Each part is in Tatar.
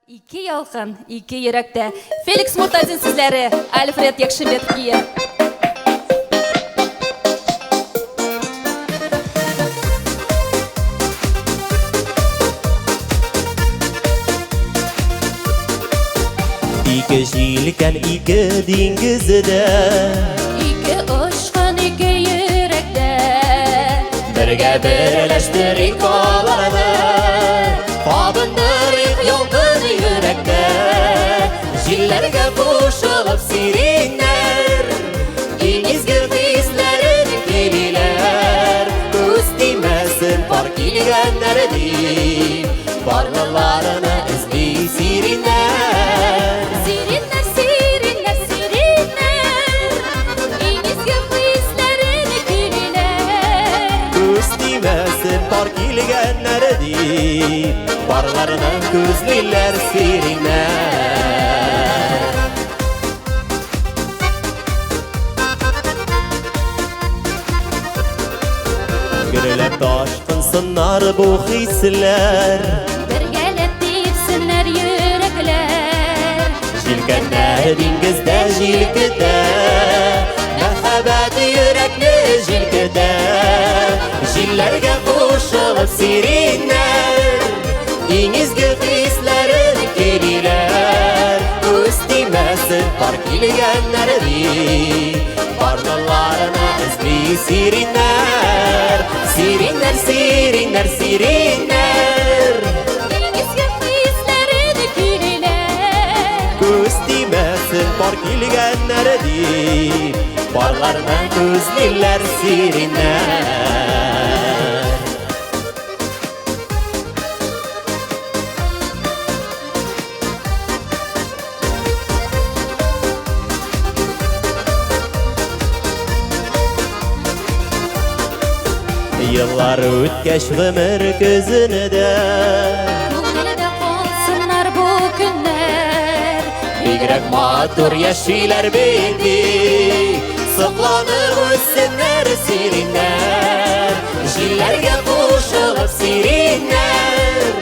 Ике ялкын, ике йөрәктә. Феликс Муртазин сүзләре, Альфред Якшибет кие. Ике җилкән, ике диңгездә. Ике очкын, ике йөрәктә. Бергә берләштерик аларны. Кабындырыйк ялкын йөрәктә. Җилләргә кушылып сиреннәр. Иң изге хисләрен көйлиләр. Күз тимәсен пар килгәннәр дип. Парлыларны эзли сиреннәр. Сиреннәр, сиреннәр, сиреннәр. Иң изге хисләрен көйлиләр. Күз тимәсен пар килгәннәр дип. Парларны күзлиләр сиреннәр. Гөрләп ташкынсыннар бу хисләр. Бергәләп типсеннәр йөрәкләр. Җилкәннәр диңгездә җилкетә. Мәхәббәт йөрәкне җилкетә. Җилләргә кушылып сиреннәр. Иң изге хисләрен көйлиләр. Күз тимәсен пар килгәннәр дип. Парлыларны эзли сиреннәр. Сиреннәр, сиреннәр, сиреннәр. Иң изге хисләрен көйлиләр. Күз тимәсен пар килгәннәр дип. Парларны күзлиләр сиреннәр. Еллар үткәч гомер көзенә дә Күңелдә калсыннар бу көннәр. Бигрәк матур яшиләр бит ди. Сокланып үссеннәр сиреннәр. Җилләргә кушылып сиреннәр.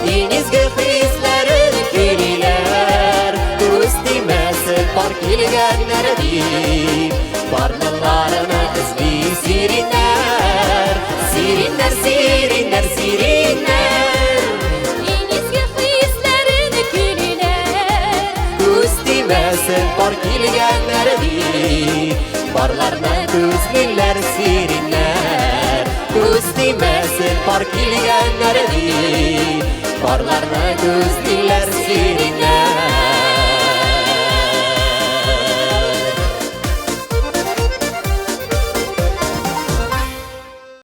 Иң изге хисләрен көйлиләр. Күз тимәсен пар килгәннәр дип. Парлыларны эзли сиреннәр. Сиреннәр, сиреннәр, сиреннәр. Иң изге хисләрен көйлиләр. Күз тимәсен пар килгәннәр дип. Парларны күзлиләр сиреннәр. Күз тимәсен пар килгәннәр дип. Парларны күзлиләр